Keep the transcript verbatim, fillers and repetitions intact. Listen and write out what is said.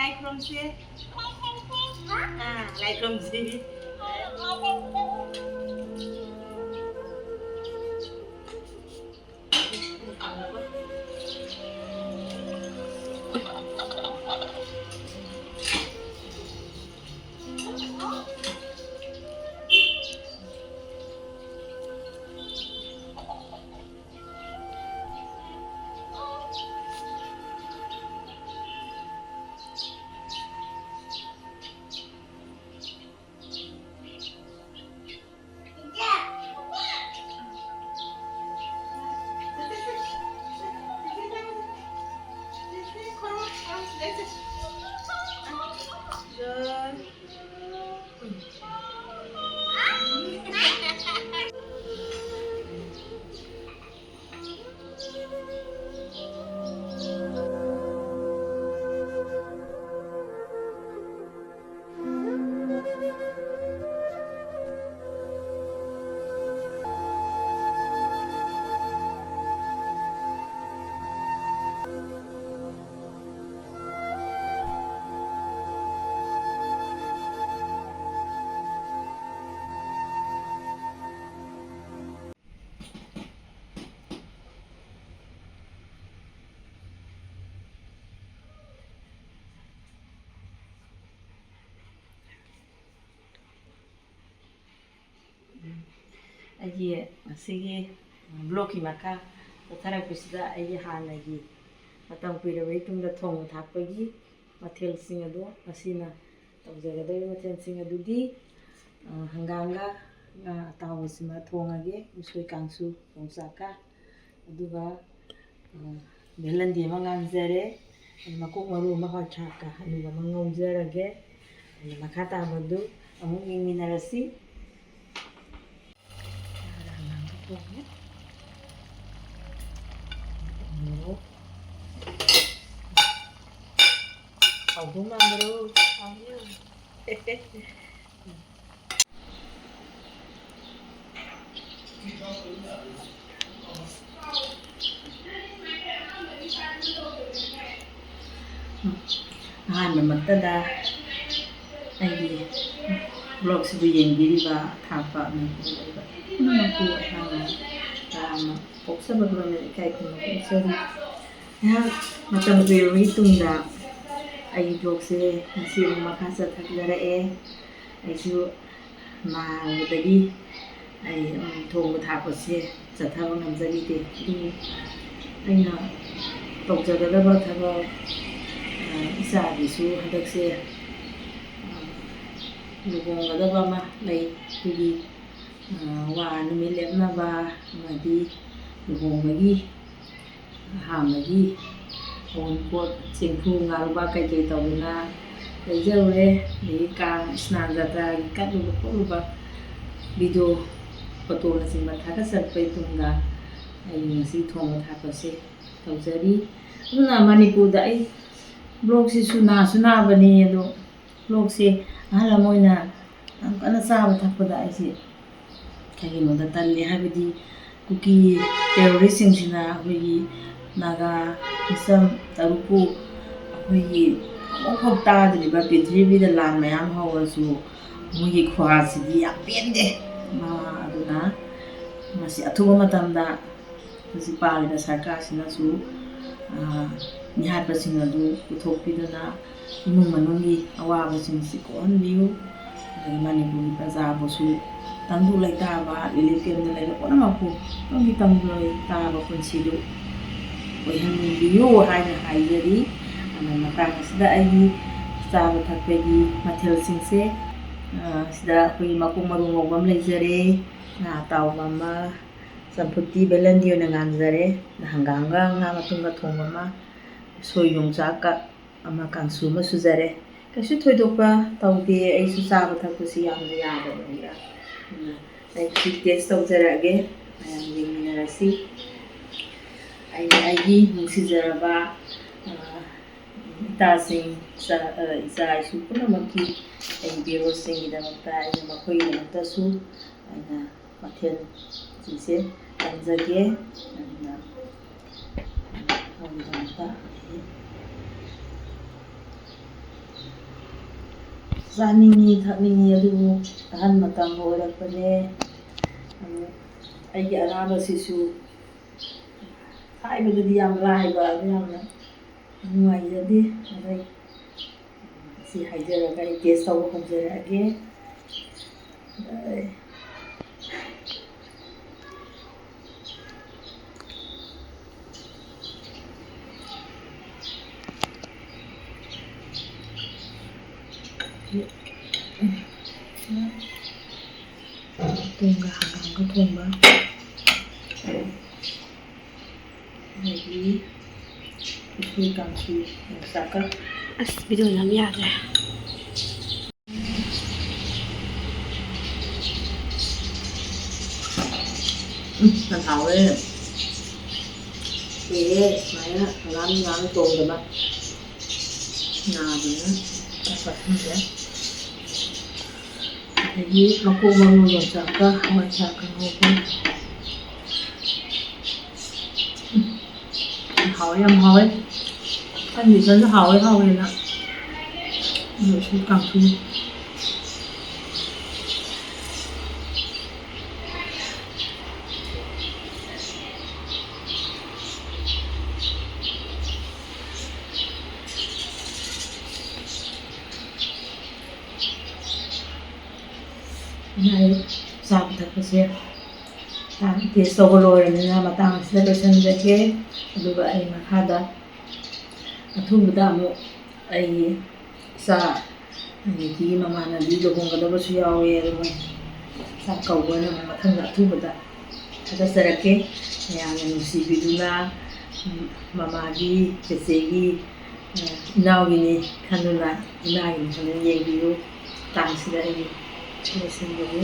ꯂꯥꯏ ꯈꯨꯔꯨꯝꯁꯦ꯫ ꯑꯥ, ꯂꯥꯏ ꯈꯨꯔꯨꯝꯁꯤ꯫ ꯑꯩꯒꯤ ꯉꯁꯤꯒꯤ vlogꯀꯤ ꯃꯈꯥ ꯆꯠꯊꯔꯛꯄꯁꯤꯗ ꯑꯩꯒꯤ ꯍꯥꯟꯅꯒꯤ ꯃꯇꯝ ꯀꯨꯏꯔꯕꯒꯤ ꯇꯨꯡꯗ ꯊꯣꯡꯕ ꯊꯥꯛꯄꯒꯤ ꯃꯊꯦꯜꯁꯤꯡ ꯑꯗꯨ ꯉꯁꯤꯅ ꯇꯧꯖꯒꯗꯧꯔꯤꯕ ꯃꯊꯦꯜꯁꯤꯡ ꯑꯗꯨꯗꯤ, ꯑ, ꯍꯪꯒꯥꯝꯒ ꯉꯥ ꯑꯇꯥꯎꯕꯁꯤꯃ ꯊꯣꯡꯉꯒꯦ, ꯎꯁꯣꯏ ꯀꯥꯡꯁꯨ ꯌꯣꯡꯆꯥꯛꯀ, ꯑꯗꯨꯒ, ꯑ, ꯕꯦꯂꯟꯗꯤ ꯑꯃ ꯉꯥꯟꯖꯔꯦ, ꯃꯀꯣꯛ ꯃꯔꯨ ꯑꯃ ꯍꯋꯥꯏꯊ꯭ꯔꯥꯛꯀ ꯑꯂꯨꯒ ꯑꯃ ꯉꯧꯖꯔꯒꯦ꯫ ꯑꯗꯨ ꯃꯈꯥ ꯇꯥꯕꯗꯨ ꯑꯃꯨꯛ ꯌꯦꯡꯃꯤꯟꯅꯔꯁꯤ꯫ ꯍꯥꯎꯗꯧ ꯃꯥꯟꯕ꯭ꯔꯣ? ꯑꯍꯥꯟꯕꯃꯛꯇꯗ ꯑꯩꯒꯤ ꯕ꯭ꯂꯣꯛꯁꯤꯕꯨ ꯌꯦꯡꯕꯤꯔꯤꯕ ꯑꯊꯥꯞꯄ ꯃꯅꯤꯄꯨꯔꯗ ꯂꯩꯕ ꯄꯨꯝꯅꯃꯛꯄꯨ ꯑꯩꯍꯥꯛꯅ ꯇꯔꯥꯝꯅ ꯑꯣꯛꯆꯕ ꯂꯣꯏꯅꯅ ꯏꯀꯥꯏ ꯈꯨꯝꯅꯕ ꯎꯠꯆꯔꯤ꯫ ꯑꯩꯍꯥꯛ ꯃꯇꯝ ꯀꯨꯏꯔꯕꯒꯤ ꯇꯨꯡꯗ ꯑꯩꯒꯤ ꯕ꯭ꯂꯣꯛꯁꯦ ꯉꯁꯤ ꯑꯃꯨꯛ ꯃꯈꯥ ꯆꯠꯊꯖꯔꯛꯑꯦ꯫ ꯑꯩꯁꯨ ꯅꯥꯕꯗꯒꯤ ꯑꯩ ꯊꯣꯡꯕ ꯊꯥꯛꯄꯁꯦ ꯆꯠꯊꯕ ꯉꯝꯖꯈꯤꯗꯦ꯫ ꯑꯗꯨꯕꯨ ꯑꯩꯅ ꯇꯧꯖꯒꯗꯕ ꯊꯕꯛ, ꯏꯆꯥꯒꯤꯁꯨ ꯍꯟꯗꯛꯁꯦ ꯂꯨꯍꯣꯡꯒꯗꯕ ꯑꯃ ꯂꯩ꯫ ꯑꯗꯨꯒꯤ ꯋꯥ ꯅꯨꯃꯤꯠ ꯂꯦꯞꯅꯕ ꯑꯃꯗꯤ ꯂꯨꯍꯣꯡꯕꯒꯤ ꯑꯍꯥꯟꯕꯒꯤ ꯑꯋꯨꯟꯄꯣꯠ, ꯆꯦꯡꯐꯨ, ꯉꯥꯔꯨꯕꯥꯛ ꯀꯩꯀꯩ ꯇꯧꯗꯅ ꯂꯩꯖꯔꯨꯔꯦ꯫ ꯑꯗꯒꯤ ꯀꯥꯡ ꯏꯁꯅꯥꯟ ꯖꯇ꯭ꯔꯥꯒꯤ ꯀꯠꯂꯨꯕ ꯈꯣꯠꯂꯨꯕ, ꯚꯤꯗꯤꯑꯣ, ꯐꯣꯇꯣꯅꯆꯤꯡꯕ ꯊꯥꯒꯠꯆꯔꯛꯄꯒꯤ ꯇꯨꯡꯗ ꯑꯩ ꯉꯁꯤ ꯊꯣꯡꯕ ꯊꯥꯛꯄꯁꯦ ꯇꯧꯖꯔꯤ꯫ ꯑꯗꯨꯅ ꯃꯅꯤꯄꯨꯔꯗ ꯑꯩ ꯕ꯭ꯂꯣꯛꯁꯤꯁꯨ ꯅꯥꯁꯨ ꯅꯥꯕꯅꯤ, ꯑꯗꯣ ꯕ꯭ꯂꯣꯛꯁꯦ ꯑꯍꯜ ꯑꯃ ꯑꯣꯏꯅ ꯌꯥꯝ ꯀꯟꯅ ꯆꯥꯕ ꯊꯛꯄꯗ ꯑꯩꯁꯦ ꯀꯩꯒꯤꯅꯣꯗ ꯇꯜꯂꯤ꯫ ꯍꯥꯏꯕꯗꯤ ꯀꯨꯀꯤ ꯇꯦꯔꯣꯔꯤꯁꯁꯤꯡꯁꯤꯅ ꯑꯩꯈꯣꯏꯒꯤ ꯅꯥꯒꯥ ꯃꯤꯆꯝ ꯇꯔꯨꯛꯄꯨ ꯑꯩꯈꯣꯏꯒꯤ ꯑꯃꯨꯛꯐꯥꯎ ꯇꯥꯗ꯭ꯔꯤꯕ, ꯄ꯭ꯔꯤꯊꯤꯕꯤꯗ ꯂꯥꯟ ꯃꯌꯥꯝ ꯍꯧꯔꯁꯨ ꯃꯣꯏꯒꯤ ꯈꯨꯍꯥꯠꯁꯤꯗꯤ ꯌꯥꯝ ꯄꯦꯟꯗꯦ꯫ ꯑꯗꯨꯅ ꯃꯁꯤ ꯑꯊꯨꯕ ꯃꯇꯝꯗ ꯍꯧꯖꯤꯛ ꯄꯥꯜꯂꯤꯕ ꯁꯔꯀꯥꯔꯁꯤꯅꯁꯨ ꯃꯤꯍꯥꯠꯄꯁꯤꯡ ꯑꯗꯨ ꯄꯨꯊꯣꯛꯄꯤꯗꯨꯅ ꯏꯃꯨꯡ ꯃꯅꯨꯡꯒꯤ ꯑꯋꯥꯕꯁꯤꯡꯁꯤ ꯀꯣꯛꯍꯟꯕꯤꯌꯨ꯫ ꯑꯗꯒꯤ ꯃꯅꯤꯄꯨꯔꯒꯤ ꯄ꯭ꯔꯖꯥꯕꯨꯁꯨ ꯇꯪꯗꯨ ꯂꯩꯇꯥꯕ, ꯔꯤꯂꯤꯐ ꯀꯦꯝꯞꯇ ꯂꯩꯕ ꯄꯨꯝꯅꯃꯛꯄꯨ ꯇꯪꯗꯨ ꯂꯩꯇꯥꯕ ꯄꯨꯟꯁꯤꯗꯨ ꯑꯣꯏꯍꯟꯕꯤꯌꯨ ꯍꯥꯏꯅ ꯍꯥꯏꯖꯔꯤ꯫ ꯑꯗꯨꯅ ꯃꯇꯥꯡ ꯑꯁꯤꯗ ꯑꯩꯒꯤ ꯆꯥꯕ ꯊꯛꯄꯒꯤ ꯃꯊꯦꯜꯁꯤꯡꯁꯦ, ꯁꯤꯗ ꯑꯩꯈꯣꯏꯒꯤ ꯃꯀꯣꯛ ꯃꯔꯨ ꯉꯧꯕ ꯑꯃ ꯂꯩꯖꯔꯦ, ꯉꯥ ꯑꯇꯥꯎꯕ ꯑꯃ, ꯆꯝꯐꯨꯠꯇꯤ ꯕꯦꯂꯟꯗꯤ ꯑꯣꯏꯅ ꯉꯥꯟꯖꯔꯦ꯫ ꯍꯪꯒꯥꯝꯒ ꯉꯥ ꯃꯇꯨꯝꯒ ꯊꯣꯡꯕ ꯑꯃ, ꯎꯁꯣꯏ ꯌꯣꯡꯆꯥꯛꯀ ꯑꯃ, ꯀꯥꯡꯁꯨ ꯑꯃ ꯁꯨꯖꯔꯦ꯫ ꯀꯩꯁꯨ ꯊꯣꯏꯗꯣꯛꯄ ꯇꯧꯗꯦ꯫ ꯑꯩꯁꯨ ꯆꯥꯕ ꯊꯛꯄꯁꯤ ꯌꯥꯝꯅ ꯌꯥꯗꯕꯅꯤꯅ꯫ ꯑꯗꯨꯅ ꯑꯩ ꯁꯤ ꯇꯦꯁ ꯇꯧꯖꯔꯛꯑꯒꯦ꯫ ꯃꯌꯥꯝ ꯌꯦꯡꯃꯤꯟꯅꯔꯁꯤ꯫ ꯑꯩꯅ ꯑꯩꯒꯤ ꯅꯨꯡꯁꯤꯖꯔꯕ, ꯑ, ꯏꯇꯥꯁꯤꯡ, ꯏꯆꯥ, ꯑ, ꯏꯆꯥ ꯏꯁꯨ ꯄꯨꯝꯅꯃꯛꯀꯤ, ꯑꯩꯒꯤ ꯚꯤꯌꯔꯁꯁꯤꯡꯒꯤꯗꯃꯛꯇ ꯑꯩꯅ ꯃꯈꯣꯏꯒꯤꯗꯃꯛꯇꯁꯨ ꯑꯩꯅ ꯃꯊꯦꯜꯁꯤꯡꯁꯦ ꯇꯝꯖꯒꯦ꯫ ꯑꯗꯨꯅ ꯃꯈꯣꯏꯒꯤꯗꯃꯛꯇ ꯆꯥꯅꯤꯡꯉꯤ ꯊꯛꯅꯤꯡꯉꯤ, ꯑꯗꯨꯕꯨ ꯑꯍꯟ ꯃꯇꯝ ꯑꯣꯏꯔꯛꯄꯅꯦ꯫ ꯑꯗꯨ ꯑꯩꯒꯤ ꯑꯅꯥꯕꯁꯤꯁꯨ ꯍꯥꯏꯕꯗꯗꯤ ꯌꯥꯝ ꯂꯥꯏꯕ, ꯑꯗꯨ ꯌꯥꯝꯅ ꯅꯨꯡꯉꯥꯏꯖꯗꯦ꯫ ꯑꯗꯩ ꯁꯤ ꯍꯥꯏꯖꯔꯒ ꯑꯩ ꯇꯦꯁ ꯇꯧꯕ ꯍꯧꯖꯔꯛꯑꯒꯦ꯫ ꯇꯣꯡꯒ ꯍꯪꯒꯥꯝꯒ ꯊꯣꯡꯕ, ꯑꯗꯒꯤ ꯎꯁꯣꯏ ꯀꯥꯡꯁꯨ, ꯌꯣꯡꯆꯥꯛꯀ꯫ ꯑꯁ, ꯚꯤꯗꯤꯑꯣ ꯅꯝ ꯌꯥꯗ꯭ꯔꯦ꯫ ꯎꯝ, ꯌꯥꯝ ꯍꯥꯎꯋꯦ꯫ ꯀꯨꯏꯔꯦ ꯁꯨꯃꯥꯏꯅ ꯍꯪꯒꯥꯝ ꯅꯨꯡꯒꯥꯝ ꯊꯣꯡꯗꯕ꯫ ꯅꯥꯕꯅꯤꯅ ꯆꯥꯛ ꯆꯥꯁꯤꯟꯗ꯭ꯔꯦ꯫ ꯑꯗꯒꯤ ꯃꯀꯣꯛ ꯃꯔꯨ ꯌꯣꯡꯆꯥꯛꯀ ꯍꯋꯥꯏ ꯊ꯭ꯔꯥꯛꯀ ꯉꯧꯕ꯫ ꯎꯝ, ꯌꯥꯝ ꯍꯥꯎꯋꯦ, ꯌꯥꯝ ꯍꯥꯎꯋꯦ꯫ ꯑꯩ ꯃꯤꯆꯟꯁꯨ ꯍꯥꯎꯋꯦ ꯍꯥꯎꯋꯦꯅ꯫ ꯑꯗꯨ ꯁꯤ ꯀꯥꯡꯁꯨ꯫ ꯑꯗꯨꯅ ꯑꯩ ꯆꯥꯕ ꯊꯛꯄꯁꯦ ꯇꯦꯁ ꯇꯧꯕ ꯂꯣꯏꯔꯕꯅꯤꯅ ꯃꯇꯥꯡ ꯑꯁꯤꯗ ꯂꯣꯏꯁꯤꯟꯖꯒꯦ꯫ ꯑꯗꯨꯒ ꯑꯩ ꯃꯈꯥꯗ ꯑꯊꯨꯕꯗ ꯑꯃꯨꯛ ꯑꯩꯒꯤ ꯏꯆꯥ ꯑꯅꯤꯒꯤ ꯃꯃꯥꯟꯅꯕꯤ ꯂꯨꯍꯣꯡꯒꯗꯕꯁꯨ ꯌꯥꯎꯋꯦ, ꯑꯗꯨ ꯃꯣꯏ ꯆꯥꯛ ꯀꯧꯕ ꯑꯣꯏꯅ ꯑꯃꯨꯛ ꯃꯊꯪꯗ ꯑꯊꯨꯕꯗ ꯊꯥꯒꯠꯆꯔꯛꯀꯦ꯫ ꯃꯌꯥꯝꯅ ꯅꯨꯡꯁꯤꯕꯤꯗꯨꯅ, ꯎꯝ, ꯃꯃꯥꯒꯤ, ꯆꯦꯆꯦꯒꯤ, ꯑ, ꯏꯅꯥꯎꯒꯤꯅꯤ ꯈꯟꯗꯨꯅ, ꯏꯃꯥꯒꯤꯅꯤ ꯈꯟꯗꯨꯅ ꯌꯦꯡꯕꯤꯌꯨ꯫ ꯃꯇꯥꯡꯁꯤꯗ ꯑꯩꯒꯤ ꯂꯣꯏꯁꯤꯟꯖꯒꯦ꯫